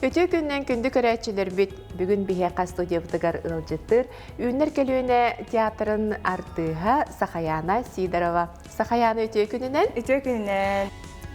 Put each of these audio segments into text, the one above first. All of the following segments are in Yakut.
Үтүө күннэн күндү көрөөччүлэрбит! Бүгүн биһиэхэ студиябытыгар ыалдьыттыыр Үүнэр көлүөнэ театрын артыыһа Сахаяна Сидорова. Сахаяна үтүө күнүнэн! Үтүө күнүнэн!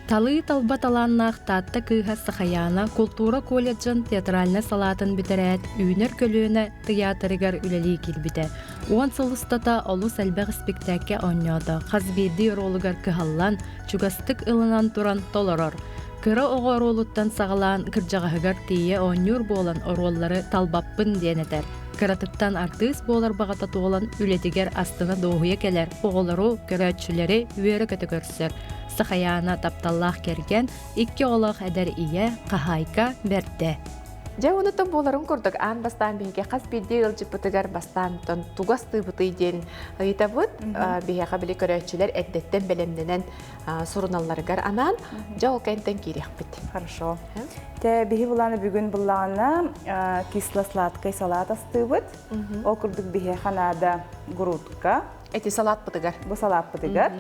Талыы талба талааннаах Таатта кыыһа Сахаяна култуура колледжын театральнай салаатын бүтэрээт, Үүнэр көлүөнэ тыйаатырыгар үлэлии киирбитэ. 10 сыл устата олус элбэх испиктээккэ оонньоото, хас биирдии оруолугар кыһаллан, чугастык ылынан туран толорор. Кыра оҕо оруолуттан саҕалаан кырдьаҕаһыгар тиийэ оонньуур буолан оруоллары талбаппын диэн этэр. Кыратыттан артыыс буолар баҕата туолан үлэтигэр астына-дуоһуйа кэлэр, оҕолору, көрөөччүлэри үөрэ-көтө көрсөр. Сахайаана тапталлаах кэргэн, икки оҕолоох эдэр ийэ, хаһаайка бэрдэ. Дьэ онутун буоларын курдук аан бастаан биһиги хас биирдии ыалдьыппытыгар бастаан тугу астыыбытый диэн ыйытабыт. Биһиэхэ били көрөөччүлэр эрдэттэн бэлэмнэнэн суруналларыгар анаан дьэ ол кэнтэн киириэхпит. Хорошо. Тэ биһи булааны бүгүн буллаҕына кисло-сладкай салат астыыбыт. Ол курдук биһиэхэ наада грудка. Эти салатпытыгар. Бу салааппытыгар.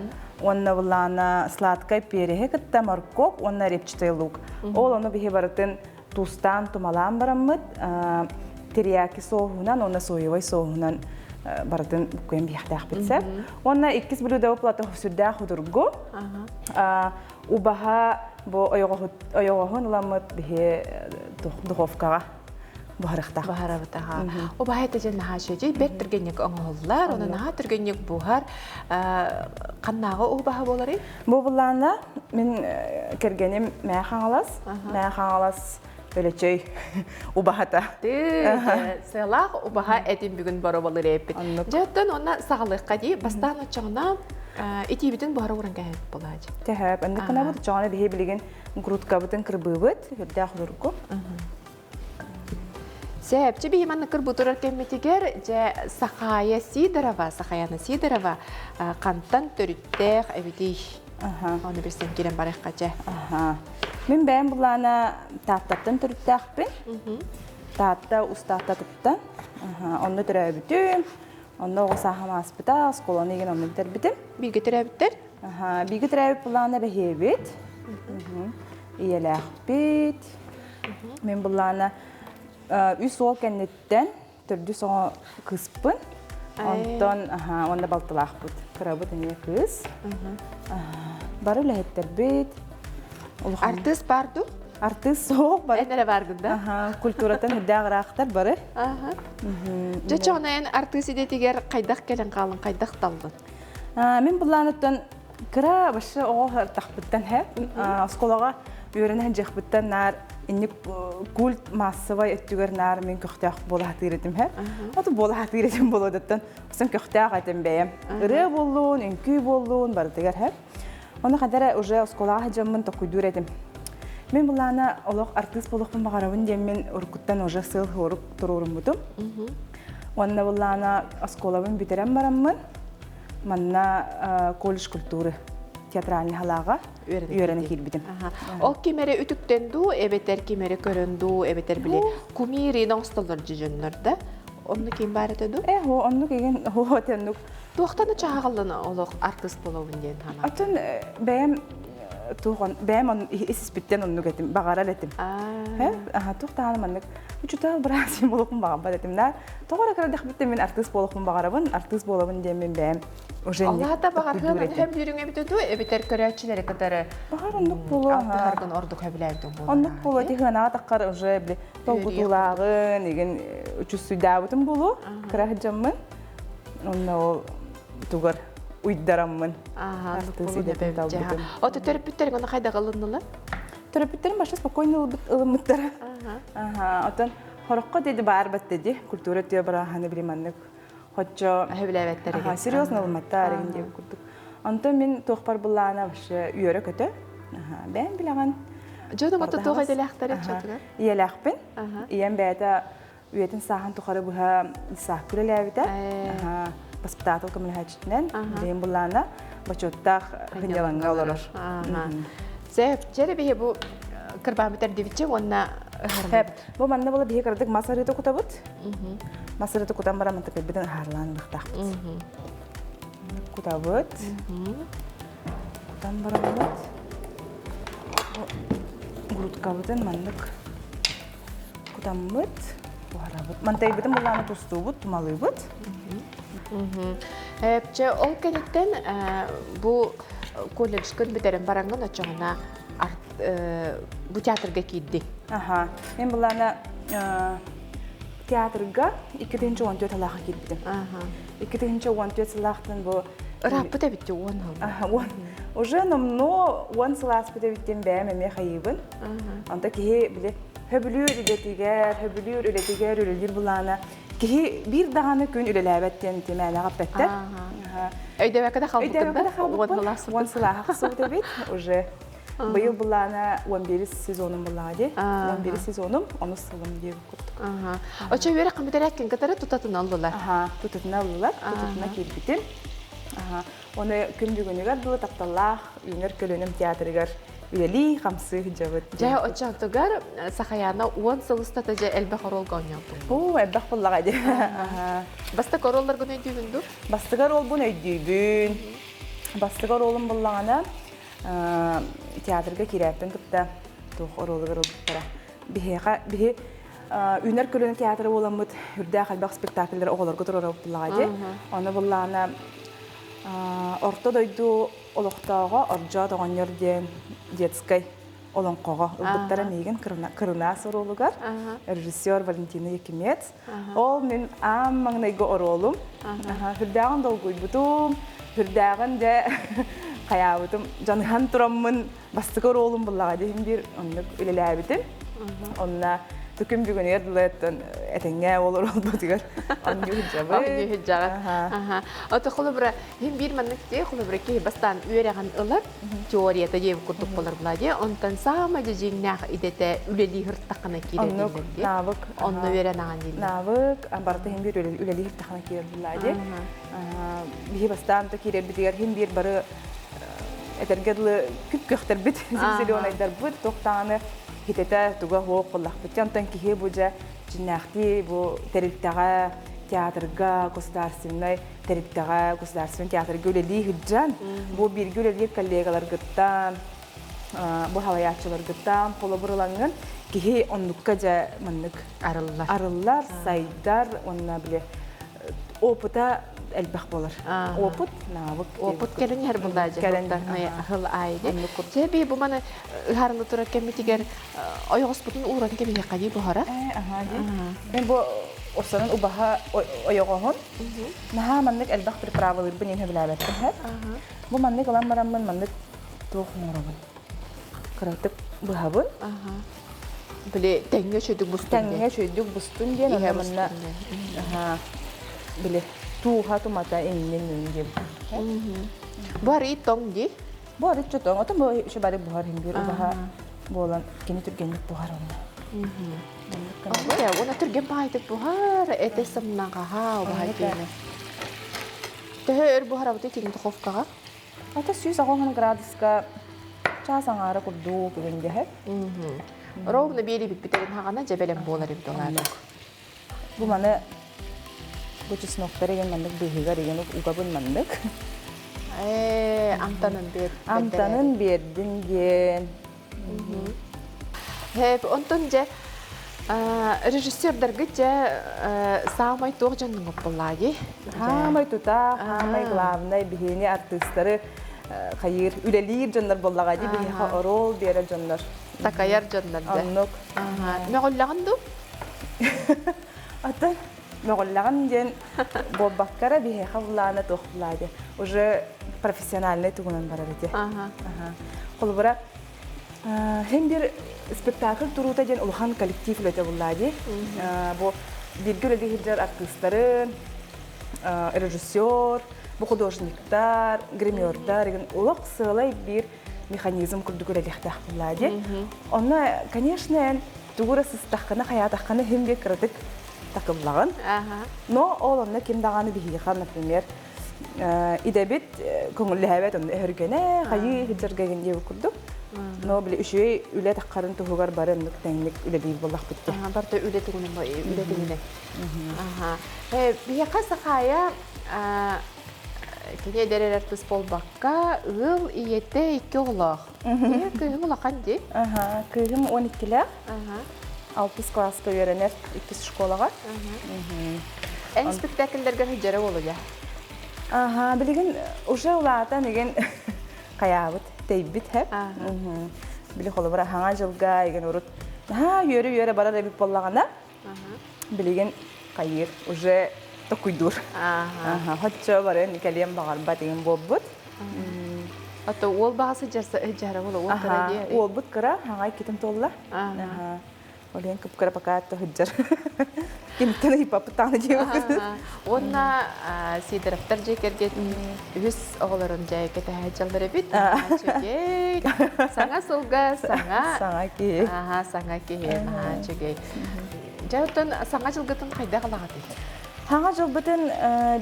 Уонна буллаана сладкай переһи кытта морковь уонна репчатый лук. Ол ону биһи барытын туустаан тумалаан бараммыт терияки соуһунан уонна соевай соуһунан барытын буккуйан биһиэхтээхпит сөп. Уонна иккис блюдо плата сүрдээх худургу. Убаһа бу ойоҕоһун ыламмыт биһи духовкаҕа буһарыахтаах. Буһарабыт аха. Убаһа этэ дьэ наһаа үчүгэй бэрт түргэнник оҥоһуллар, онон наһаа түргэнник буһар. Ханнааҕы убаһа буоларый? Бу былаана мин кэргэним Мээ Хаҥалас, Мээ Хаҥалас Өлөчөй убаһата. Сыалаах убаһа этин бүгүн боробалыр эппит. Дьэ оттон уонна саҕалыахха дии. Бастаан оччоҕуна итиибитин буһара уран кэһэбит буолаачы. Кэһэп. Оннук гынабыт. Оччоҕуна биһи билигин грудкабытын кырбыыбыт. Үрдээх удургу. Сөп, биһи манна кырбутурар кэммитигэр дьэ Сахая Сидорова, Сахаяна Сидорова хантан төрүттээх эбитий? Ону билсэн киирэн барыахха дьэ. Мин бэйэм булаана Тааттаттан төрүттээхпин. Таатта Устааттатыттан. Онно төрөөбүтүм. Онно оҕо сааһым ааспыта, оскуоланы игин онно бүтэрбитим. Бииргэ төрөөбүттэр? Бииргэ төрөөбүт булаана бэһиэбит. Ийэлээхпит. Мин былаана үс уол кэнниттэн төрдүс оҕо кыыспын. Онтон уонна балтылаахпыт. Кырабыт эмиэ кыыс. Бары үлэһиттэрбит. Артыыс баар дуу? Артыыс суох бары. Эн эрэ бааргын да? Культураттан үрдээх ыраахтар бары. Дьэ чоҕуна эн артыыс идэтигэр хайдах кэлэн хаалын, хайдах таллын? Мин былааныттан Кыра вообще оҕо тахпыттан һэ оскуолаҕа үөрэнэ сылдьыахпыттан наар инник культ массовай өттүгэр наар мин көхтөөх буола сатыыр этим һэ. Оту буола сатыыр этим буолуодуттан осон көхтөөх этим бэйэм. Ырыа буоллун, үҥкүү буоллун барытыгар һэ. Ону хадара уже оскуолаҕа сылдьаммын токуйдуур этим. Мин былаана олох артыыс буолуохпун баҕарабын диэммин уруккуттан уже сыал-сорук туруоруммутум. Уонна былаана оскуолабын бүтэрэн бараммын Манна колледж культуры театральный халааҕа үөрэнэ киирбитим. Ол ким эрэ үтүктэн дуу, эбэтэр ким эрэ көрөн дуу, эбэтэр били кумириин оҥостоллор дьоннор да? Онну ким баар этэ дуу? Э, оннук игин, хо оннук. Туохтан чааҕаллана олох артыыс болобун диэн хана? Оттон бэйэм туох бэйэм он ис-испиттэн оннук этим, баҕарар этим. Э, туох даҕаны маннык учутал быраас болохун баҕарбат этим да. Тоҕо эрэ кырадахпыттан мин артыыс буолуохпун баҕарабын, артыыс буолабын диэммин бэйэм уже Аллаата баҕарһыан сөбүлүүрүҥ эбитэ дуу, эбэтэр көрөөччүлэри кытары Баҕар оннук буолуо. Алтыһаргын ордук сөбүлээбитиҥ буолуо. Оннук буолуо, тихыанаҕа таххар уже били толгутуулааҕын, игин учуссуйдаабытым буолуо, кыра сылдьаммын. Онно ол тугар уйдараммын. Артыыс идэтин талбытым. Ото төрөппүттэриҥ ону хайдах ылыннылар? Төрөппүттэрим баша спокойно ылыммыттара. Оттон Хороххо диэди баар баттеди культура тыа барааһаны били маннык хоччо сөбүлээбэттэр Аха, серьезно ылымматтар эрин диэбит курдук. Онтон мин туохпар былаана вообще үөрэ-көтө. Аха, бэйэм билэҕин. Дьонум ото туох идэлээхтэр чотугар? Ийэлээхпин. Ийэм бэйэтэ үйэтин сааһын тухары быһа саакка үлэлээбитэ. Аха, воспитатель көмөлөһөөччүтүнэн билигин былаана бочуоттаах сынньалаҥҥа олорор. Сөп, дьэ биһи бу кырбааммыт эрдибитчэ уонна Хэп. Бу манна була биһи кыратык мас арыыта кутабыт. Мас арыыта кутан баран мантыкайбытын ыһаарлаан ылыахтаахпыт. Кутабыт. Кутан бараммыт. Грудкабытын маннык. кутаммыт буһарабыт. Мантайбытын булааны тустуубут, тумалыыбыт. Чэ, ол кэнниттэн бу колледжкын бүтэрэн бараҥҥын оччоҕуна бу театрга киирдиҥ. Аха. Мен булаана театрга 2014 сыллаахха киирбитим. 2014 сыллаахтан бу Ырааппыт эбит уон сыл. Уже номнуо уон сыл ааспыт эбиттин бэйэм эмиэ хайыыбын. Онто киһи били хөбүлүүр үлэтигэр, хөбүлүүр үлэтигэр үлэлиир былаана киһи биир даҕаны күн үлэлээбэт диэн тимээнэҕэ эппэттэр. Өйдөбөккө да хаалбыккын да? Уон сылааһы хасыбыт эбит. Уже быйыл былаана 11 сезонум былаа дии. 11 сезонум, онус сылым диэбит курдук. Очо үөрэх бүтэрээккин кытары тутатына ыллылар. Тутатына ыллылар, тутатына киирбитим. Оны күн бүгүнүгэр дылы тапталлаах үүнэр көлүөнэм театрыгар үлэлии хамсыы сылдьабыт. Дьэ, оччотугар Сахаяна уон сыл устата дьэ элбэх оруолга оонньообутуҥ. Оо, элбэх буоллаҕа дии. Бастакы оруолларгын өйдүүгүн дуу? Бастакы оруолбун өйдүүбүн. Бастакы оруолум буллаҕына театрга киирээппин кытта туох оруолугар ылбыттара. Биһиэхэ биһи үүнэр көлүөнэ театры буоламмыт үрдээх элбэх спектакльлэр оҕолорго туруорабыт буллаҕа дии. Ону буллаҕына Орто дойду олохтооҕо Ордьоот оҕонньор диэн детскай олоҥхоҕо ылбыттара миигин кырынаас оруолугар режиссер Валентина Якимец. Ол мин аан маҥнайгы оруолум. Хүрдээҕин долгуйбутум, хүрдээҕин дьэ хайаабытым, дьаныһан тураммын бастакы оруолум буллаҕа диһин биир оннук үлэлээбитим. Онно күн бүгүнүгэр дылы этэҥҥэ ол оруолбутугар онньуу сылдьабыт. Онньуу сылдьаҕыт. Ото холобура, иһин биир маннык дии, холобура киһи бастаан үөрэҕин ылар, теорията диэн курдук болар була дии. Онтон саамай дьиҥнээх идэтэ үлэлии сырыттаххына киирэр дииллэр дии. Навык. Онно үөрэн дииллэр. Навык, барыта иһин биир үлэлии сырыттаххына киирэр була дии. Биһи бастаан то киирэрбитигэр иһин биир бары этэргэ дылы күп-күөхтэрбит, зеленайдарбыт, туохтааны хитэтэ туга суох буоллахпыт. Онтон киһи бу дьэ дьиннээхтии бу тэрилтэҕэ, театрга, государственнай тэрилтэҕэ, государственнай театрга үлэлии сылдьан, бу бииргэ үлэлиир коллегаларгыттан, бу халайааччыларгыттан холобур ылаҥҥын киһи оннукка дьэ маннык арыллар, арыллар, сайдар уонна били опыта элбэх буолар. Опыт, навык. Опыт кэлин иһэр буллаа дьэ. Хыл аайы. Чэ бу маны ыһарылы турар кэммитигэр ойоҕоспутун ууран кэбиһиэххэ дии буһара. Аха дии. Мен бу осонун убаһа ойоҕоһун наһаа маннык элбэх приправалыырбын иһэ билээбэттим. Бу маннык ылан бараммын маннык туох оҥоробун. Кыратык быһабын. Били тэҥҥэ үчүгдүк бустун диэн. Тэҥҥэ үчүгдүк бустун диэн Иһэ онно манна били тууһа тумата иннин үн диэн. Бу арый тоҥ дии. Бу арый тоҥ. Отон бу еще бары буһар иһин биир убаһа буолан кини түргэнник буһар онно. Уона түргэн баайтык буһар, этэ сымнаҕаһа убаһа киэнэ. Төһө өр буһарабыт итин духовкаҕа? Ата 180 градуска чаас аҥаара курдук үгэндэһэр. Ровно биэри бүппүтэрин хаҕана дьэбэлэм буолар эбит олаатык. Бу маны бу чесноктар деген маннык быыһыгар деген угабын маннык. Ээ, амтанын биэр. Амтанын биэрдин диэн. Онтон дьэ режиссердаргыт дьэ саамай туох дьоннуҥ буоллааги? Хаамай тутаах, хаамай главнай биһиини артыыстары хайыыр үлэлиир дьоннор буоллаҕа дии биһиэхэ оруол биэрэр дьоннор. Такайар дьоннор да. Оннук. Мөҕүллэҕин дуу? Атын мөҕүллэҕин диэн буолбакка эрэ биһиэхэ былаана туох былаа диэн уже профессиональнай тугунан барар ити. Холобура, Һин бир спектакль туруута диэн улахан коллектив үлэтэ буллаа дии. Бу бииргэ үлэлии сылдьар артыыстарын, режиссер, бу художниктар, гримердар деген олох сыалай биир механизм курдук үлэлиэхтээх буллаа дии. Онно, конечно, эн тугу эрэ сыстаххына, хайаатаххына һин биир кыратык такыллаҕын. Но ол онно ким даҕаны биһиэхэ, например, идэбит көҥүллэһэбэт онно өһөргөнө хайыы сылдьарга диэбит курдук. Но били үчүгэй үлэ таххарын туһугар бары оннук тэҥник үлэлиир буоллахпыт дии. Барыта үлэ тугунан үлэ түгүнэн. Биһиэхэ Сахаайа кини эдэр эрэр тыс буолбакка ыал ийэтэ икки оҕолоох. Кыыһым улахан дии. Кыыһым 12-лээх. Алтыс класска үөрэнэр иккис школаҕа. Эн спектакльлэргэр сылдьара буолуо Аха, билигин уже улаатан игин хайаабыт, тэйбит хэп. Били холобура хаҥа дьылга игин урут наһаа үөрэ-үөрэ барар эбит буоллаҕына, билигин хайыыр уже токуйдуур. Аха, хоччо барыан кэлиэн баҕарбат игин буолбут. Ото уол баҕа сылдьара буолуо, уол кыра дии. Уолбут кыра, хаҥа иккитин туолла. Ол иһин кып-кыра пока сылдьар. Киниттэн ыйыппаппыт даҕаны диэбиппит. Уонна Сидоровтар дьиэ кэргэн үһүс оҕолорун дьэ кэтэһэ дьаллар эбит. Үчүгэй. Саҥа сылга саҥа саҥа киһи. Аха, саҥа киһи. Наһаа үчүгэй. Дьэ, оттон саҥа дьылгытын хайдах ылаҕытый? Саҥа дьылбытын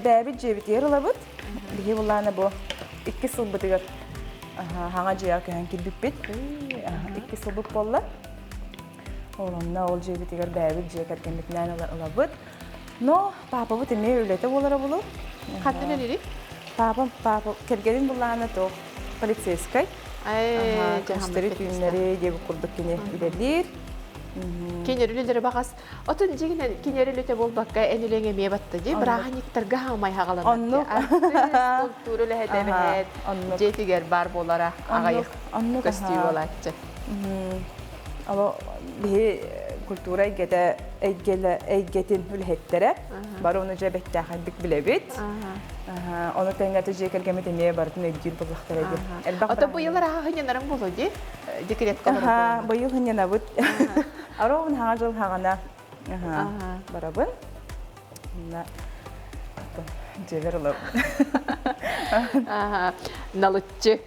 бэйэбит дьиэбитигэр ылабыт. Биһи булаана бу икки сылбытыгар хаҥа дьиэҕэ көһөн киирбиппит. Икки сылбыт буолла. Ол онно ол дьиэбитигэр бэйэбит дьиэ кэргэммитинээн ылабыт. Но папабыт эмиэ үлэтэ буолара булу. Хантан өлүрүй? Папам, папа, кэргэнин булаана туох полицейскай. Күнүстэри түүннэри диэбит курдук кини үлэлиир. Кинилэр үлэлэрэ баҕас. Отон дьиҥинэн кинилэр үлэтэ буолбакка эн үлэҥ эмиэ батта дии. Бырааһынньыктарга хаамай хаҕаланар. Оннук. Артыыс, култуура үлэһитэ эбэһээт дьиэтигэр баар буолара аҕайых көстүү буолааччы. Ало биһи культура эйгэтэ эйгэтин үлэһиттэрэ бары ону дьэ бэттээхэйдик билэбит. Ону тэҥэ дьиэ кэргэммит эмиэ барытын өйдүүр буоллахтара дии. Элбэх Ото быйыл араха хынньанарыҥ буолуо дии? Декретка Аха, быйыл хынньанабыт. Ароон хаҥа дьыл хаҕана барабын. Дьиэбэр ылабын. Налыччы.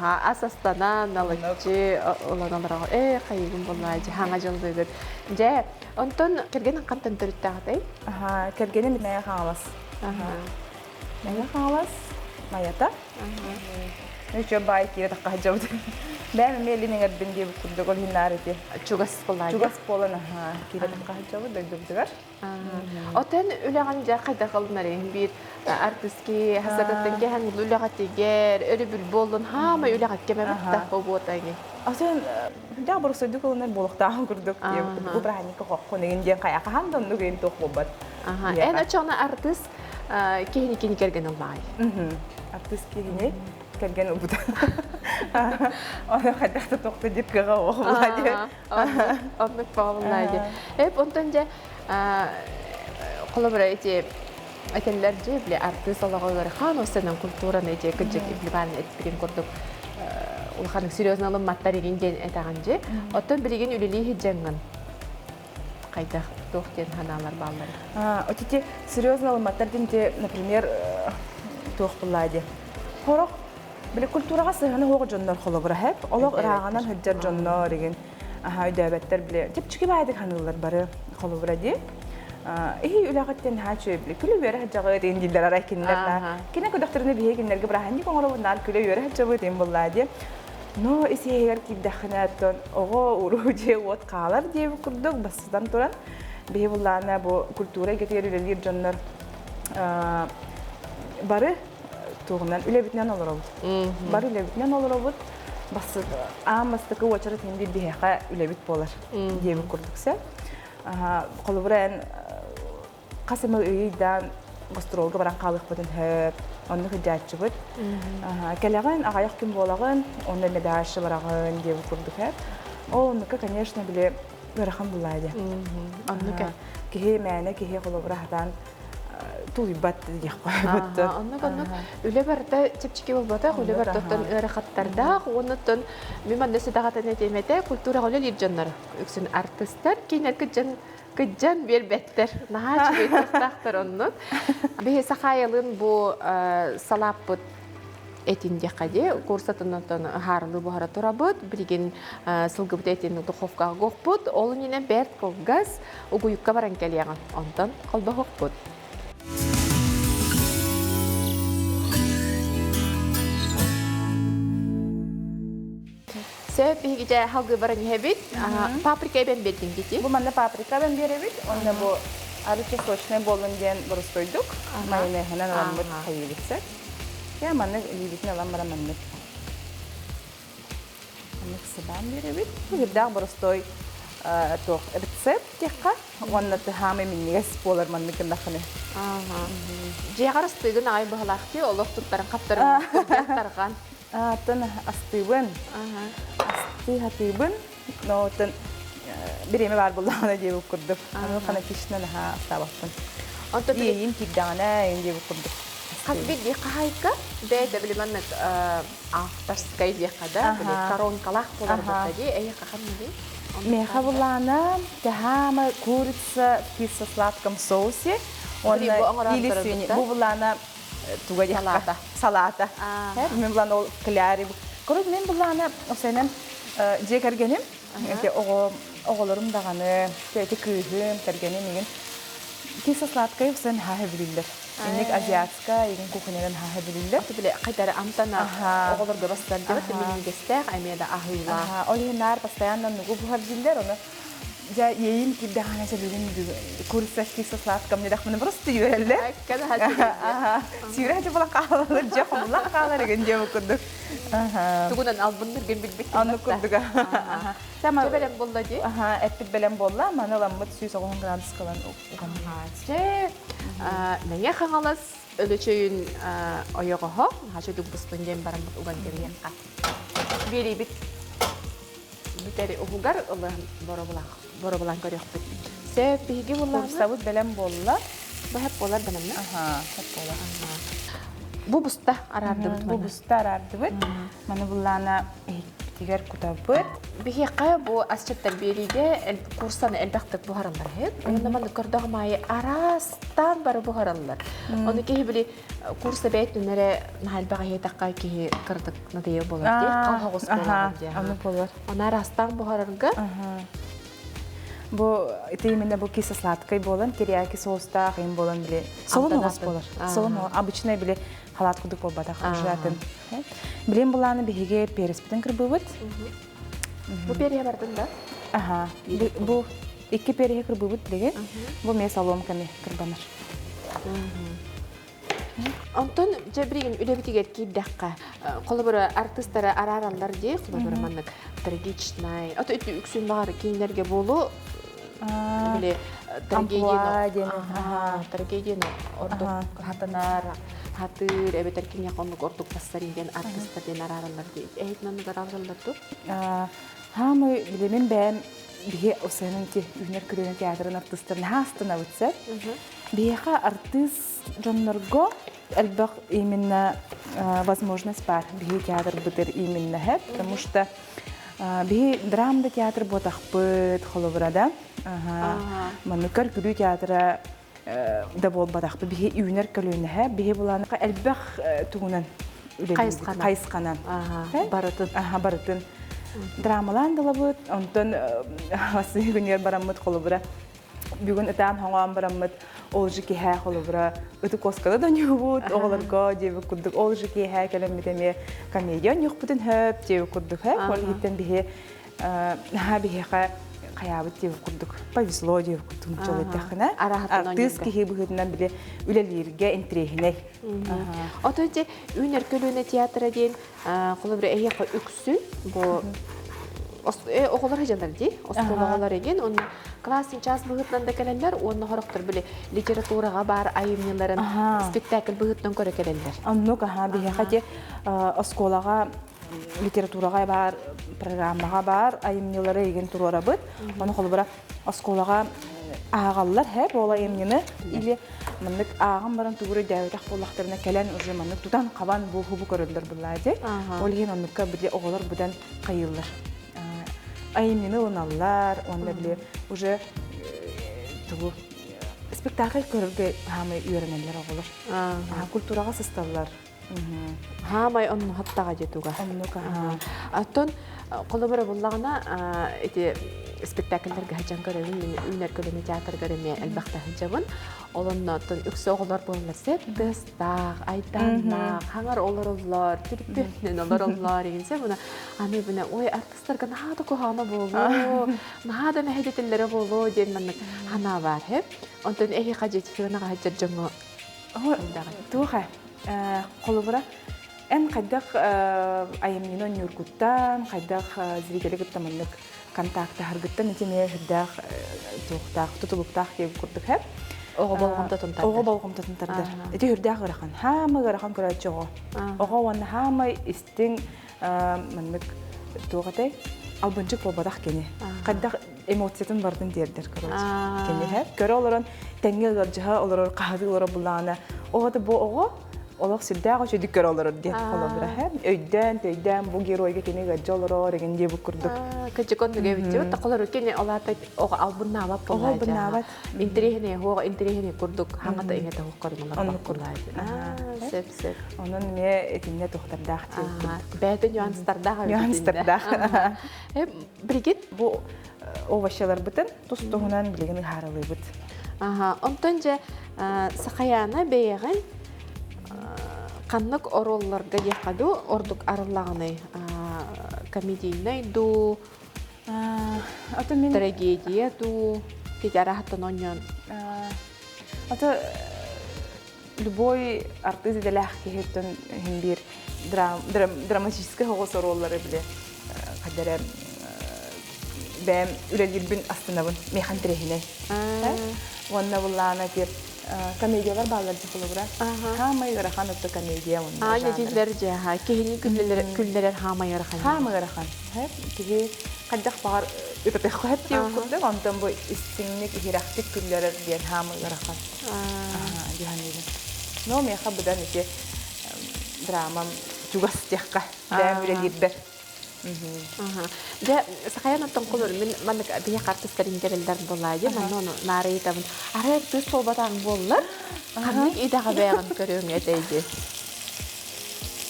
Ас астана налыччы ылан олороҕо. Ээ, хайыгын буоллаа, дьэ, хаҥа дьыллыгыт. Дьэ, онтон кэргэнин хантан төрүттээҕитэй? Аха, кэргэним Мэйэ Хаҥалас. Мэйэ Хаҥалас Майата. Үчү баай киирэ тахха сылдьабыт. Бэйэм эмиэ илин эҥэрбин диэбит курдук ол иһин наар ити. Чугас буоллаа. Чугас буолан аха киирэ тахха сылдьабыт дойдубутугар. Отон үлэҕин дьэ хайдах ылынарыҥ биир артыски хасататтан кэһэн үлэҕитигэр өрөбүл буоллун хаамай үлэҕит кэмэ баттах буотаҥы. Отон дьэ боросойдук ылынар буолуохтааҕын курдук бу праздникка хоххун игин диэн хайа хаһан да оннук игин туох буолбат. Эн очоҕуна артыыс киһини кини кэргэн ыллаҕай. Артыыс киһини кэргэн ылбыта. Оны хайдах да туохта диир кыаҕа оҕо диэн. Оннук баҕаллаа дии. Эп онтон дьэ холобура ити этэллэр дьэ били артыыс олоҕо ыарахан осенан культураны дьэ кыдьык Иван этпитин курдук улаханнык серьезно ылымматтар игин диэн этэҕин дьэ. Оттон билигин үлэлии сылдьаҥҥын хайдах туох диэн санаалар бааллар? Отити серьезно ылымматтар диэн например туох буллаа дии. Хорох Били культураҕа сыһыана суох дьоннор холобура хэп. Олох ырааҕынан сылдьар дьоннор игин аха өйдөөбөттөр били чэпчэки баайдык ханыыллар бары холобура дии. Иһи үлэҕиттэн наһаа үчүгэй били күлэ үөрэ сылдьаҕыт диэн дииллэр арай кинилэр на кине көдөхтөрүнэ биһиги кинилэргэ бырааһынньык оҥоробут наар күлэ үөрэ сылдьабыт диэн буоллаа дии. Но ис иһигэр киирдэххинэ оттон оҕо уруу дьиэ уот хаалар диэбит курдук бастатан туран биһи буллаана бу культура эйгэтигэр үлэлиир дьоннор бары туоҕунан үлэбитинэн олоробут. Бары үлэбитинэн олоробут. Аан бастакы уочарат иһин биир биһиэхэ үлэбит буолар диэбит курдук сөп. Холобура эн хас эмэ ыйдаан гастролга баран хаалыахпытын сөп, онно сылдьааччыбыт. Кэлэҕин, аҕыйах күн буолаҕын, онно эмэ дальше бараҕын диэбит курдук сөп. Ол оннука, конечно, били ыарахан буллаа дии. Оннука. Киһи мээнэ киһи холобура хатаан тулуйбат диэх баттан. Оннук оннук үлэ барыта чэпчэки буолбатах, үлэ барыта ыарахаттардаах, уоннуттан мин манна сыдаҕатан этиэм этэ, культураҕа үлэлиир дьоннор үксүн артыстар, кинилэр кыдьан кыдьан биэрбэттэр, наһаа үчүгэй тустаахтар оннук. Биһи Сахаайалыын бу салааппыт этин диэххэ дии, курсатын онтон ыһаарылыы буһара турабыт, билигин сылгыбыт этин духовкаҕа гохпут, ол иннинэ бэрт кылгас угуйукка баран кэлиэҕин, онтон холбоһуохпут. Сөп, биһиги дьэ халгыы баран иһэбит. Паприка эбэн биэрдиҥ дии. Бу манна паприка эбэн биэрэбит. Онно бу арычы сочный буоллун диэн боростуойдук майонеһынан ыламмыт хайыыбыт сөп. Я маннык илиибитин ылан баран маннык маннык сыбаан биэрэбит. Бу үрдээх боростуой туох рецепт. рецепт диэххэ уонна тыһаамай минньигэс буолар маннык гыннаххына. Дьиэҕэр астыыгын аҕай быһалаахтыы олох туттарын хаптарын тарҕан. Атын астыыбын. Астыы хатыыбын. Но оттон бириэмэ баар буллаҕына диэбит курдук. Аны фанатично наһаа астаабаппын. Онтон Иэйиим киирдэҕинэ, иин диэбит курдук. Хас биирдии хаһаайка бэйэтэ били маннык авторскай диэххэ да, били коронкалаах буолар да дии, эйиэхэ ханныгый? Миэхэ булаана тэһаама курица в кисло-сладком соусе уонна или свиньи. Бу булаана туга диэххэ салата. Мен булаан ол кляри. Короче, мен булаана осенен дьиэ кэргэним, оҕолорум даҕаны, эти кыыһым, кэргэним игин кисло-сладкай усан хаһа билиллэр. Инник азиатскай, игин кухнянан хаһа билиллэр. Били хайдары амтана оҕолорго бастар дебет минньигэстээх эмиэ да аһыылаах. Ол иһин наар постоянно нугу буһар диллэр, ону дьэ иэйим киирдэҕинэ дьэ бүгүн курица кисло-сладком диэтэхпинэ просто үөрэллэр. Сүүрэ дьэ була хаалалар, дьэ хомуллан хаалар игин диэбит курдук. Тугунан албынныргын билбит. Оннук курдуга. Чэ бэлэм буолла дии. Эппит бэлэм буолла, маны ыламмыт 190 градус кылан уган. Чэ, Мэҥэ Хаҥалас Өлөчөйүн ойоҕоһо, хачы бустун диэн бараммыт уган кэбиһиэххэ. Биэрийбит Бүтэри уһугар ылан боробулаан көрүөхпүт. Сөп, биһиги буллаҕына. Курсабыт бэлэм буолла. Бу хэп буолар бэлэмнэ. Аха, хэп буолар. Бу буста араардыбыт. Бу буста араардыбыт. Маны буллаана иһиппитигэр кутабыт. Биһиэхэ бу асчыттар биэриигэ курсаны элбэхтик буһараллар иһит. Уонна маннык көрдөҕүм аайы араастаан бары буһараллар. Ону киһи били курса бэйэтин эрэ наһаа элбэх иһиэтэххэ киһи кыратык надоел буолар дии, хал хоҕус буолар дии. Аны буолар. Оны араастаан буһарарга Бу ити именно бу кисло-сладкай буолан, терияки соустаах им буолан били солун оҕус буолар. Солун обычный били халаат курдук буолбатах атын. Билин булааны биһиги переспитин кырбыбыт. Бу переһэ бардын да? Аха. Бу икки переһи кырбыбыт билигин. Бу ме соломками кырбанар. Онтон дьэ билигин үлэбитигэр киирдэххэ, холобура артыыстары араараллар дии, холобура маннык трагичнай, ото үтү үксүн баҕар кинилэргэ буолу били трагедияны трагедияны ордук хатанар, хатыыр, эбэтэр киниэхэ оннук ордук бассар диэн артыыстар диэн араараллар дии. Эһит маннык араараллар дуу? Хаамый билимин бэйэм биһи осенин ти үүнэр көлүөнэ театрын артыыстарын хаастынабыт сэр. Биһиэхэ артыыс дьоннорго элбэх именно возможность баар биһи театрбытыр именно һэп, потому что биһи драма театр буотахпыт холобура да маннык көргүлүү театра да буолбатахпыт биһи үүнэр көлүөнэһэ биһи булаанка элбэх тугунан хайысханан барытын барытын драмалаан далабыт онтон ассыһы күнүгэр бараммыт холобура Бүгүн ытаан хоҥоон бараммыт ол же киһээ холобура ыты куосканы да ньуубут оҕолорго диэбит курдук ол же киэһээ кэлэммит эмиэ комедия ньуохпутун хөп диэбит курдук хөп ол иһиттэн биһи наһаа биһиэхэ хайаабыт диэбит курдук повезло диэбит курдук нуччалыы артыыс киһи быһыытынан били үлэлииргэ интириэһинэй. Ото ити Үүнэр көлүөнэ театра диэн холобура эһиэхэ үксүн бу оҕолор сылдьаллар дии оскуола оҕолор эгин уонна классный час быһыытынан да кэлэллэр уонна хорохтор били литератураҕа баар айымньыларын спектакль быһыытынан көрө кэлэллэр. Оннук аха биһиэхэ те оскуолаҕа литератураҕа баар программаҕа баар айымньылары игин туруорабыт. Ону холобура оскуолаҕа ааҕаллар һэ буола айымньыны или маннык ааҕан баран тугу өйдөөбөтөх буоллахтарына кэлэн уже маннык тутан хабан бу хубу көрөллөр буллаа дии. Ол иһин оннукка били оҕолор будан хайыыллар. Айымньыны ылыналлар уонна били уже тугу спектакль көрөргө хаамай үөрэнэллэр оҕолор. Культураҕа сысталлар. Хаамай онну хаттаҕа дьэ туга. Оннук аха. Оттон холобура буллаҕына ити спектакльлэргэ сылдьан көрөбүн, мин үүнэр көлүөнэ театрыгар эмиэ элбэхтэ сылдьабын. Ол онно оттон үксэ оҕолор буоллар сөп тыастаах, айдааннаах, хаҥар олороллор, түрпүөннэн олороллор игин сөп уна аны бына ой артыстарга наһаа да куһаҕана буолуо, наһаа да мэһэйдэтэллэрэ буолуо диэн маннык санаа баар һэп. Онтон эһиэхэ дьиэтигэр сылдьар дьоҥҥо Туох ээ холобура эн хайдах айымньыны ньуургуттан хайдах зрители кытта маннык контактаһаргыттан ити эмиэ сүрдээх туохтаах тутулуктаах диэбит курдук һэ. Оҕо болҕомтотун тардар. Оҕо болҕомтотун тардар. Ити сүрдээх ыарахан. Хаамай ыарахан көрөөччү оҕо. Оҕо уонна хаамай истиҥ маннык туох этэй? Албынчык буолбатах кини. Хайдах эмоциятын барытын тиэрдэр короче. Кини һэ. Көрө олорон тэҥҥэ ыалдьыһа олорор, хаһыы олорор буллаҕына, оҕото бу оҕо олох сүрдээх үчүгүйдүк көрө олорор диэн холобура һэ. Өйдөөн, төйдөөн бу геройга кини ыалдьа олорор игин диэбит курдук. Кырдьык оннук эбит. Тохолору кини олаата оҕо албыннаабат Оҕо албыннаабат. Интэриэһинэй оһуох интэриэһинэй курдук хаҥата иҥэтэ оһох көрүн олорбот кулаайы. Сөп сөп. Онон эмиэ итиннэ тухтардаах диэбит. Бэйэтэ нюанстардаах эбит. Нюанстардаах. Билигин бу овощаларбытын тус-туһунан билигин ыһаарылыыбыт. Аха, онтон дьэ Сахаяна бэйэҕин ханнык оруолларга диэххэ дуу ордук арыллаҕыный? Комедийнай дуу, Ото мин трагедия дуу, кити араһаттан оонньоон. Ото любой артыыс идэлээх киһиттэн иһин биир драматическай оҕус оруоллары били хадара бэйэм үлэлиирбин астынабын миэхэ интэриэһинэй уонна буллаана тиэр комедиялар бааллар дьэ холобура хаамай ыарахан отто комедия уонна Аа дьэтиллэр дьэ киһини күллэрэр хаамай ыарахан хаамай ыарахан киһи хайдах баҕар ытатыахха сөп диэн курдук онтон бу истиҥник иһирэхтик күллэрэр диэн хаамай ыарахан дьаһаныыбын но миэхэ быдан ити драмам чугас диэххэ бэйэм үлэлиирбэр Дьэ, сахайан оттон кулур мин маннык биһи хартыстарын кэрэллэр буолаайы, манна ону наарыйтабын. Арай тыс буолбатаҕыҥ буоллар, ханнык идэҕэ бэйэҕин көрүөҥ этэй дии?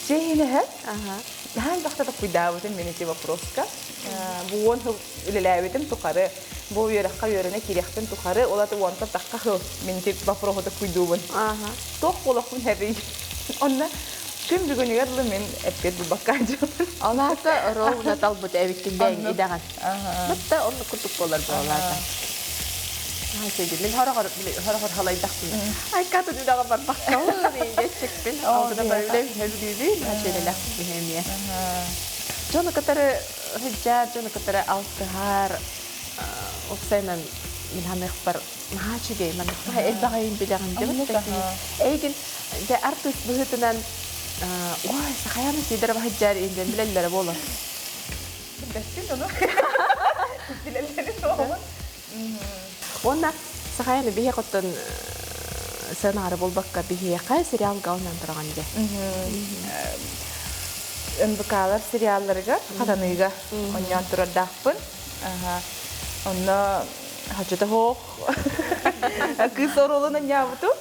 Чэйинэһэ. Наһаа элбэхтэ токкуйдаабытым мин ити вопроска. Бу уон сыл үлэлээбитим тухары, бу үөрэххэ үөрэнэ киириэхпин тухары, ол аты уонтан тахха сыл мин ити вопроһу токкуйдуубун. Туох буолуохпун сөбүй? Онно күн бүгүнүгэр дылы мин эппиэт булбакка дьон. Ол аата ровно талбыт эбиккин бэйэҥ идэҕин. Бытта оннук курдук буолар буолаата. Мин хороҕор хороҕор халайдахпын. Айкатын үлэҕэ барбаккабын диэччикпин. Алдына барылым хөбүлүүбүн, хачыылэлэх биһэмиэ. Дьону кытары сылдьар, дьону кытары алтыһар, уопсайынан мин ханыахпар наһаа үчүгэй, маннык элбэҕин билэҕин дебит. Эйигин дьэ артыыс быһыытынан ой, Сахаяна Сидорова сылдьар инден билэллэрэ буолар. Билбэппин ону. Билэллэрин суоҕун. Уонна Сахаяны биһиэхэ оттон сценары булбакка биһиэхэ сериалга онон тураҕын дьэ. НБК-лар сериалларыгар хатаныыга онньоон турардаахпын. Онно хачыта суох кыыс оруолун анньаабытым.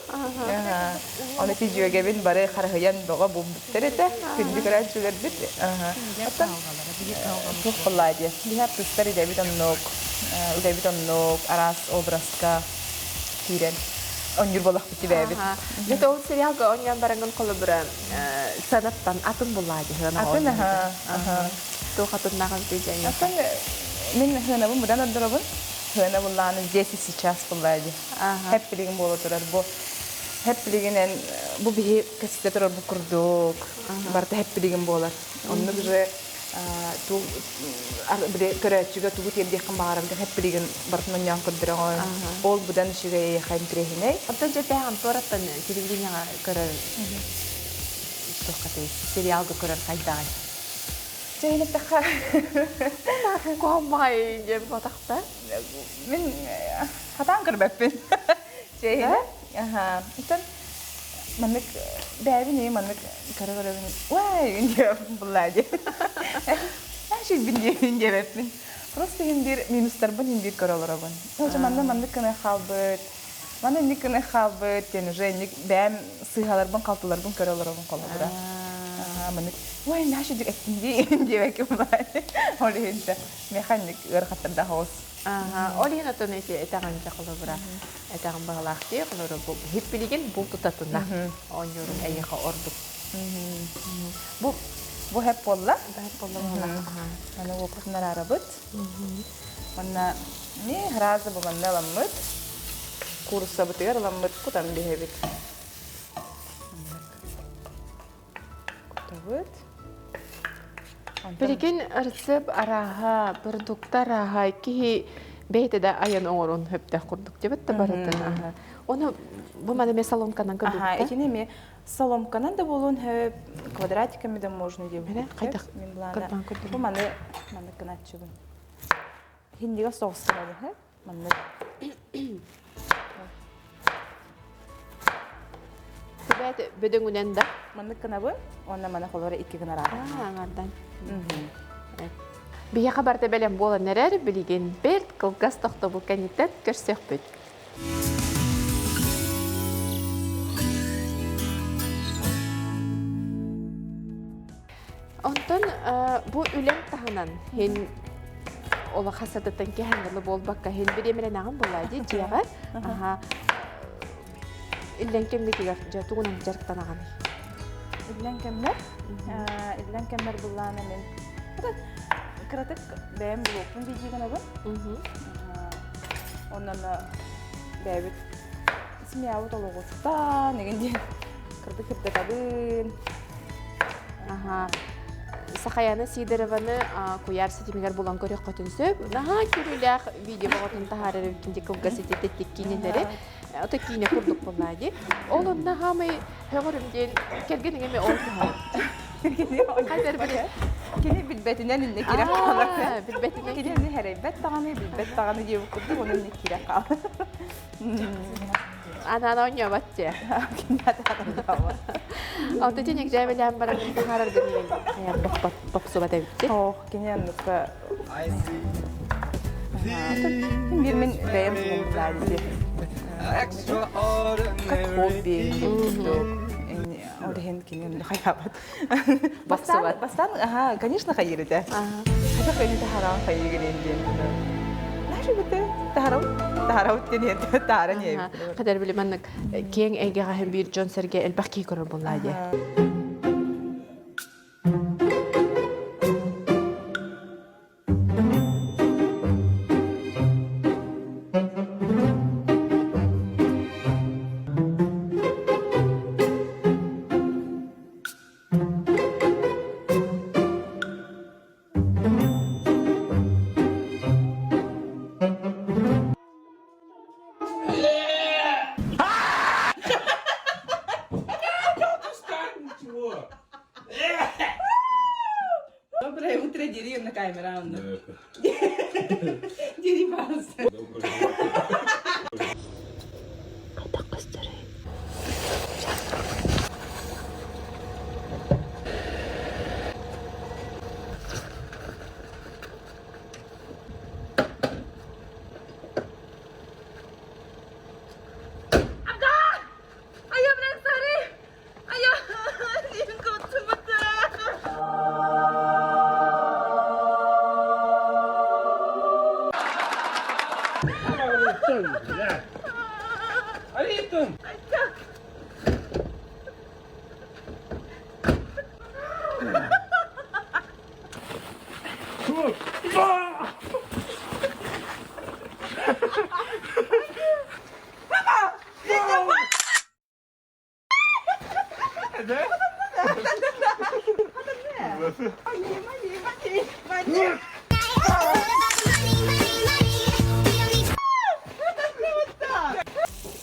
Ону ити дьүөгэбин бары харыһыйан бөҕө булбуттар этэ. Күндү көрөөччүлэрбит. Оттон туох буоллаа диэ. Биһи артыыстар идэбит оннук, идэбит оннук, араас образка киирэн онньуур буолахпыт тибээбит. Дьэ ол сериалга онньоон бараҥҥын холобура сыанаттан атын буллаа дии Атын аха. Туох атыннаҕын дии Атын мин хыанабын быдан ордоробун. Хыана буллааны здесь и сейчас буллаа дии. Хэп билигин буола турар бу. Хэп билигинэн бу биһи кэситэ турар бу курдук. Барыта хэп билигин буолар. Оннук же били көрөөччүгэ тугу тиэрдиэххин баҕарабын хэп билигин барытын онньоон көрдөрөҕүн. Ол быдан үчүгэй эйиэхэ интэриэһинэй. Оттон дьэ туораттан телевидениеҕа көрөр туоххатай сериалга көрөр хайдаҕый? Дьэ эттэххэ Куһаҕай диэн буотахта. Мин хатаан көрбөппүн. Чэйинэ. Аха. Оттон маннык бэйэбин и маннык көрө-көрөбүн уай диэбин буллаа диэн. Шилбин диэбин диэбэппин. Просто иһин биир минустарбын иһин биир көрө олоробун. Ол манна маннык гына хаалбыт, манна инник гына хаалбыт диэн уже инник бэйэм сыыһаларбын халтыларбын көрө олоробун холобура. Маннык ой наша дик эттим дии диэбэккэ буллаа. Ол иһин механик ыарахаттардаах оҕус. Ол иһин отон эти этэҕин дьэ холобура этэҕин баҕалаах дии холобура бу хиппилигин бу тутатына оонньуурун эйиэхэ ордук. Бу бу хэп буолла. Хэп буолла буолла. Аны уопутун араарабыт. Манна не разы бу манна ыламмыт. Кууруссабытыгар ыламмыт кутан биһэбит. Кутабыт. Билигин рецепт арааһа, продукт арааһа киһи бэйэтэ да айан оҥорон сөптөөх курдук дебет да барытын. Оны бу маны ме соломканан Аха, итини эми соломканан да буолуон хөп, квадратиками да можно диэбит. Хайдах Мин былаана бу маны маны кыначчыбын. Хиндигэ соҕустарабын, хэ? Маннык. Түбэт бөдөҥүнэн да? Маннык гынабын, уонна маны холоро икки гына Аҥардан. Биһиэхэ барыта бэлэм буолан эрэр, билигин бэрт кылгас тохтобул кэнниттэн көрсүөхпүт. Онтон бу үлэҥ таһынан һин олох хасатыттан киһангылы буолбакка һин бириэмэлэнэҕин буолаа дии дьиэҕэр аха иллэҥ кэмҥитигэр дьэ тугунан дьарыктанаҕыный? Иллэҥ кэммэр иллэҥ кэммэр буллаана мин кыратык бэйэм блокпун дии гынабын. Онон бэйэбит семьябыт олоҕуттан игин диэн кырдык кырдатабын. Аха. Сахаяна Сидорованы куйаар ситимигэр булан көрүөххүтүн сөп. Наһаа көрүүлээх видео боҕотун таһаарар эбиккин кылгас ити киинэлэри. Ото киинэ курдук буоллаа дии. Ол онно хаамай һөҕөрүм диэн кэргэн эми ол таһаар. Кини билбэтинэн инне киирэ хаалар. Билбэтинэн. Кини аны хэрэйбэт даҕаны, билбэт даҕаны диэбит курдук, ону инне киирэ хаалар. Анаан оонньообот дии. Алта тин экзаменлээн баран таһаараргын бопсубат эбитти. Ох, кини анныкка Бир мин бэйэм сугумтаадити. Как хобби курдук. Ол иһин кини хайаабат. Бопсубат. Бастаан, аха, конечно хайыр этэ. Хайдах эни таһараан хайыгын диэн. Наша бите таһарау таһарау диэн таһара не. Хадar били маннык киэҥ эйгэҕэ биир дьон сэргэ элбэх киһи көрөр буоллаа дии. Доброе утро, дери на камера. Дери пожалуйста. Хайдах көстөрүй?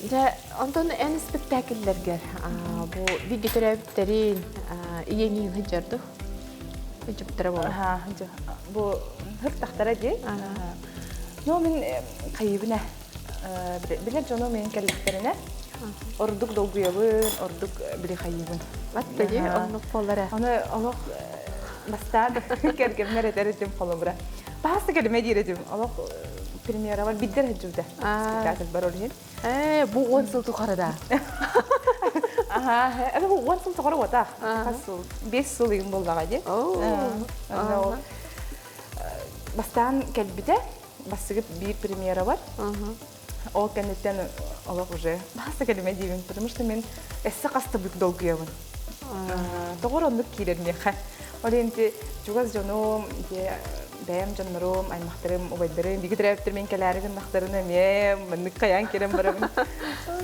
Дьэ, онтон эн спектакльлэргэр бу бииргэ төрөөбүттэрин ийэҥиин сылдьар Дьуптара буолар. Бу хыртахтара дии. Но мин хайыбын билэр дьону мен кэллэхтэринэ ордук долгуйабын, ордук били хайыбын. Батта дии, оннук буолара. Аны олох бастаан кэргэммэр этэр этим холобура. Баһаста кэлимэ диир этим. Олох премьерабар биддер хадьубда. Спектакль бар ол иһин. Ээ, бу 10 сыл тухары да. Аха, это бу 10 сыл тухары уотах. Хас сыл, 5 сыл игин боллаҕа дии. Бастаан кэлбитэ, бастыгы биир премьера бар. Ол кэнниттэн олох уже баһаста кэлимэ диибин, потому что мен эссе хастыбыт долгуйабын. Тоҕор оннук киирэр миэхэ. Ол иһин чугас дьонум, бэйэм дьоннорум, аймахтарым, убайдарым, биги төрөөбүттэр мен кэлээри гыннахтарына эмиэ маннык хайаан кирэн барабын.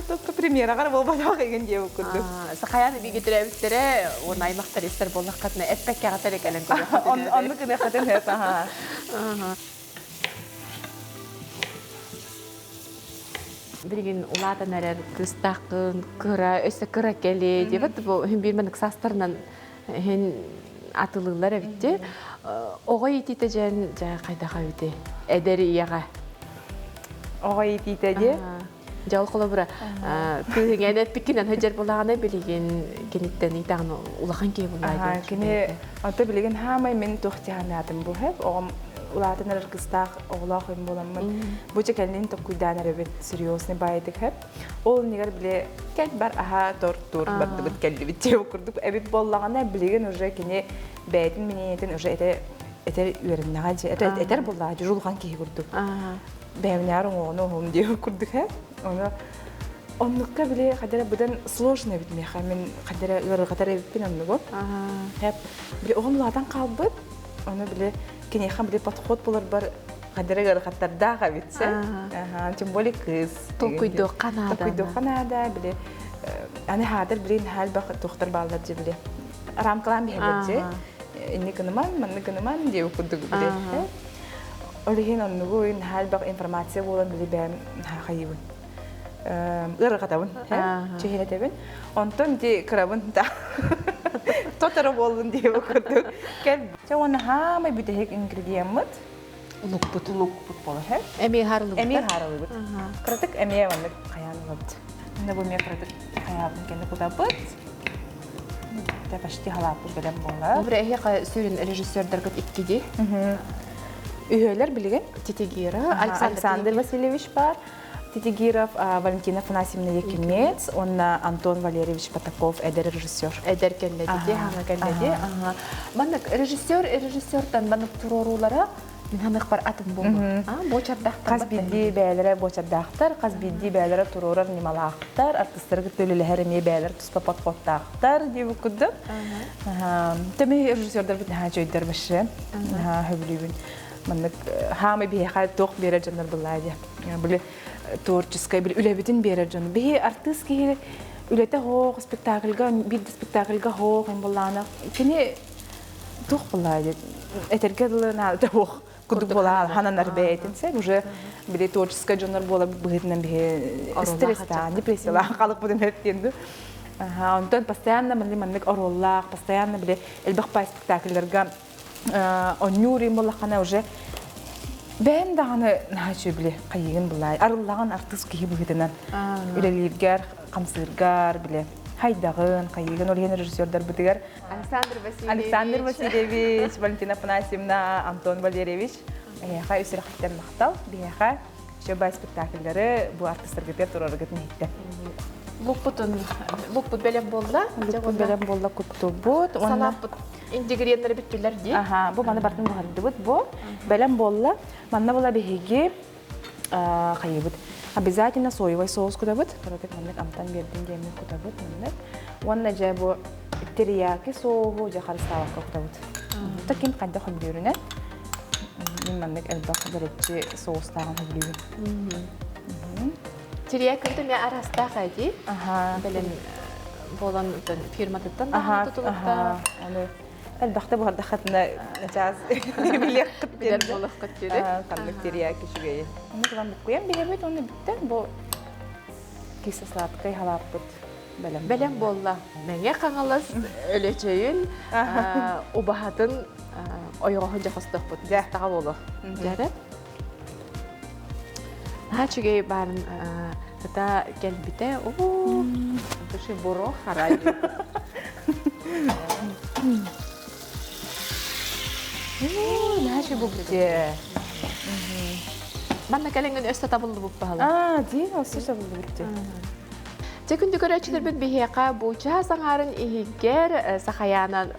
Только премьераҕар буолбатах игин диэбит курдук. Сахаян биги төрөөбүттэрэ уонна аймахтар истэр буоллаххытына эппэккэҕэ эрэ кэлэн көрүөххүтүн. Оннук гыныаххытын сөп, аха. Билигин улаатан эрэр кыыстааххын, кыра, өссө кыра кэлиэ диэбит бу иһин биир маннык саастарынан иһин атылыыллар эбитти. Оҕо иитиитэ дьэн дьэ хайдах эбитий? Эдэр ийэҕэ. Оҕо иитиитэ диэ? Дьэ ол холобура кыыһыҥ эппиккинэн сылдьар буоллаҕына билигин киниттэн ыйтаҕын улахан киһи буоллаа Кини ото билигин хаамай мин туох тиһанаатым бу хэп оҕом улаатан эрэр кыстаах оҕолоох им буоламмын бу дьэ кэлин токкуйдаан эрэбит серьезный баайдык хэп ол иннигэр били кэл бар аһа тортуур бардыбыт кэллибит диэ курдук эбит буоллаҕына билигин уже кини бэйэтин миниэтин уже этэ этэр үөрэннэҕэ дьэ этэр буоллаҕа дьэ улахан киһи курдук бэйэмнээр оҥоҕуну оһум диэ курдук һэ ону оннукка били хадара быдан сложно эбит миэхэ мин хадара ыарырҕатар эбиппин оннугу хэп били оҕом улаатан хаалбыт ону били киниэхэ били подход буларбар хадара ыарахаттардаах эбит сэ тем более кыыс толкуйдуохха наада толкуйдуохха наада били аны хаатар били наһаа туохтар бааллар дьи били рамкалаан биһэллэр дьи инник гыныман маннык гыныман диэбит курдук били Ол иһин оннугу наһаа элбэх информация буолан били бэйэм наһаа хайыыбын. Ыарырҕатабын, чэһирэтэбин. Онтон ди кырабын да тоторо буоллун диэбит курдук. Кэл. Чэ уонна хаамай бүтэһик ингредиеммыт лукпут. Лукпут буолар, һэ? Эмиэ хаарылыбыт. Эмиэ хаарылыбыт. Кыратык эмиэ маннык хайаан ылабыт. Мына бу эмиэ кыратык хайаабын кэннэ кутабыт. Тэ почти халааппыт бэлэм буолла. Бу эһиэхэ сүрүн режиссердаргыт иккиди. Үһүөлэр билигин. Титигира, Александр Васильевич бар. Титигиров Валентина Афанасьевна Якимец, уонна Антон Валерьевич Потаков эдэр режиссер. Эдэр кэллэди, хаҥа кэллэди. Маннык режиссер режиссертан маннык туруоруулара Мин ханыхпар атын буолуо. А, буочардаахтар. Хас биирдии бэйэлэрэ буочардаахтар, хас биирдии бэйэлэрэ туруорар ньымалаахтар, артыстары кытта үлэлэһэр эмиэ бэйэлэрэ туспа подходтаахтар диэбит курдук. Төмүй режиссердарбыт наһаа үчүгэйдэр вообще. Наһаа сөбүлүүбүн. Маннык хаамай биһиэхэ туох биэрэр дьоннор былаа дии. Били творческай били үлэбитин биэрэр дьон. Биһи артыыс киһи үлэтэ хоох, спектакльга, биир да спектакльга хоох им буллаана. Кини туох буолла этэргэ дылы наада буох курдук буолаа хананар бэйэтин сен уже били творческай дьоннор буолар быһыытынан биһи стресстаан депрессиялаах халыкпытын өттиэн онтон постоянно маннык маннык оруоллаах постоянно били элбэх пай спектакльларга онньуур им буоллаххына уже бэйэм даҕаны наһаа үчүгэй били хайыгын булаай арыллаҕын артыыс киһи быһыытынан үлэлииргэр хамсыыргар били хайдаҕын хайыгын ол иһин режиссердарбытыгар Александр Васильевич. Александр Васильевич, Валентина Афанасьевна, Антон Валерьевич. Эһиэхэ үс сүрэхтэн махтал. Биһиэхэ бай спектакльлары бу артыстаргытыгар тураргытын иһиттэ. Лукпутун лукпут бэлэм буолла. Лукпут бэлэм буолла куттубут. Салааппыт ингредиеннары бүттүлэр дии. Аха, бу маны бартын буһардыбыт бу. Бэлэм буолла. Манна була биһиги хайыбыт. Обязательно соевай соус кутабыт. Кыратык маннык амтан биэрдин диэммит кутабыт маннык. Уонна дьэ бу терияки соуһу дьэ харыстаабакка кутабыт. Та ким хайдах хөбүлүүрүнэн мин маннык элбэх бэрэччи соустааҕын хөбүлүүбүн. Терияки эмиэ араастаах эти. Бэлэм буолан фирматыттан даҕаны тутулуктаах. Аны элбэхтэ буһардаххытына начаас билиэххит билэр буолуоххут диэри. Ханнык терияки үчүгэйи. Ону туран буккуйан биһэбит, уонна бүттэ. Бу кисло-сладкай халааппыт бэлэм. Бэлэм буолла. Мэҥэ Хаҥалас Өлөчөйүн убаһатын ойоҕоһун дьэ хостуохпут. Таҕа буолуо. Дьэрэ. Наһаа үчүгэй баарын сыта кэлбитэ. Оо, буро харай. Наһаа үчүгэй буолбут. Манна кэлэҥҥин өссө табыллыбыт баһылык. Аа, дии, өссө табыллыбыт дии. Дьэ күндү көрөөччүлэрбит биһиэхэ бу чаас аҥаарын иһигэр Сахайаанан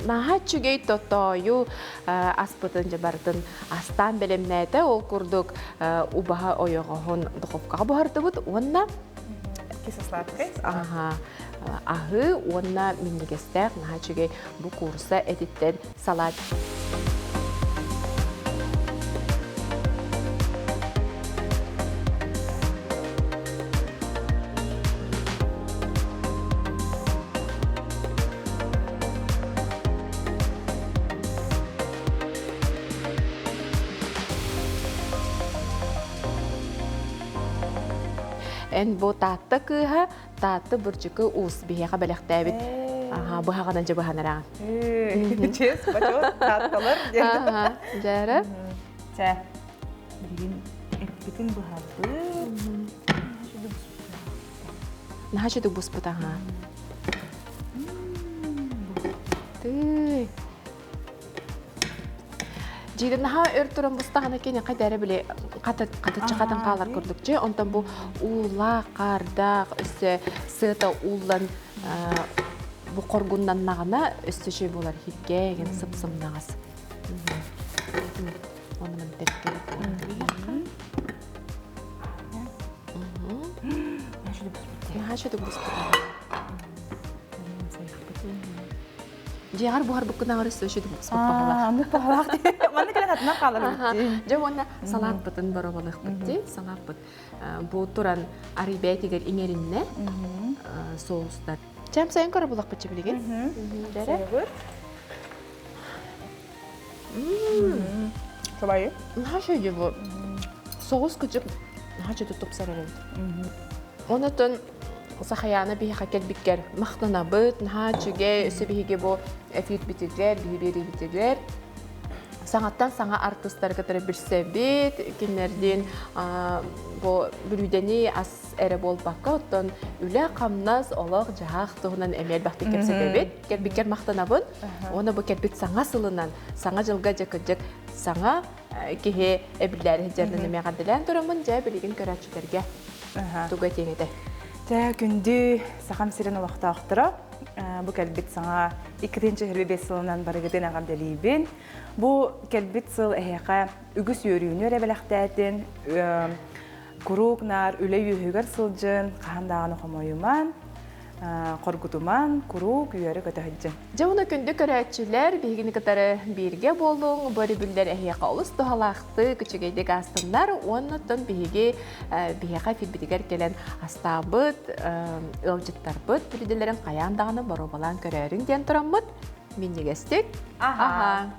наһаа үчүгэй тотоойу аспытын дьэ барытын астаан бэлэмнээтэ. Ол курдук убаһа ойоҕоһун духовкаҕа буһардыбыт уонна кисло-сладкай аха аһыы уонна минньигэстээх наһаа үчүгэй бу куурусса этиттэн салат. Эн бу Таатта кыыһа, Таатта Бурчукы уус биһиэхэ бэлэхтээбит. Аха, быһаҕынан дьэ быһанараҕын. Чес, почет, таатталар диэн. Аха, дьээрэ. Чэ, билигин эппитин быһабыт. Наһаа чөтүк буспут аха. Тыый. Дьиэтин наһаа өр туран бустаҕына кини хайда эрэ били хатыччы хатан хаалар курдук дьэ онтон бу уулаах хаардаах өссө сыата ууллан бу хоргуннаннаҕына өссө үчүгэй буолар хиргээгин сып-сымнаҕас онон Наһаа чөтүк буспут. Дьиэҕэр буһарбыккын өссө үчүгэй буспут баҕалаах. Оннук баҕалаах дии. Манна кэлэн атынан хаалар эбит Дьэ уонна салааппытын боробалыахпыт дии. Салааппыт бу туран арый бэйэтигэр иҥэриннэ соустар. Чэм сайын көрө булахпыт билигин. Дэрэ. Шабайы. Наһаа үчүгэй бу. Соҕус кыдьык наһаа үчүгэй тупсарар эбит. Онотон Сахаяна биһиэхэ кэлбиккэр махтанабыт, наһаа үчүгэй, өссө биһиги бу эфирбитигэр, биһи биэриибитигэр саҥаттан саҥа артыыстары кытары билсэбит, кинилэрдиин бу бүлүүдэни ас эрэ буолбакка, оттон үлэ-хамнас, олох-дьаһах туһунан эмиэ элбэхтик кэпсэтэбит. Кэлбиккэр махтанабын. Уонна бу кэлбит саҥа сылынан, саҥа дьылга дьэ кырдьык саҥа киһи эбиллээри сылдьарынан эмиэ эҕэрдэлээн тураммын, дьэ билигин көрөөччүлэргэ тугу этиэҥ этэй? Дьэ, күндү Сахам сирин олохтоохторо, бу кэлбит саҥа 2025 сылынан барыгытын эҕэрдэлиибин. Бу кэлбит сыл эһиэхэ үгүс үөрүүнү эрэ бэлэхтээтин, куруук наар үлэ үөһүгэр сылдьын, хаһан даҕаны хомойуман, хоргутуман, куруук үөрэ-көтө сылдьын. Дьэ уонна күндү көрөөччүлэр, биһигини кытары бииргэ буолуҥ, бу өрөбүллэр эһиэхэ олус туһалаахтык, үчүгэйдик аастыннар уонна оттон биһиги биһиэхэ эфирбитигэр кэлэн астаабыт ыалдьыттарбыт бүлүүдэлэрин хайаан даҕаны боруобалаан көрөөрүҥ диэн тураммыт минньигэстик аһаа.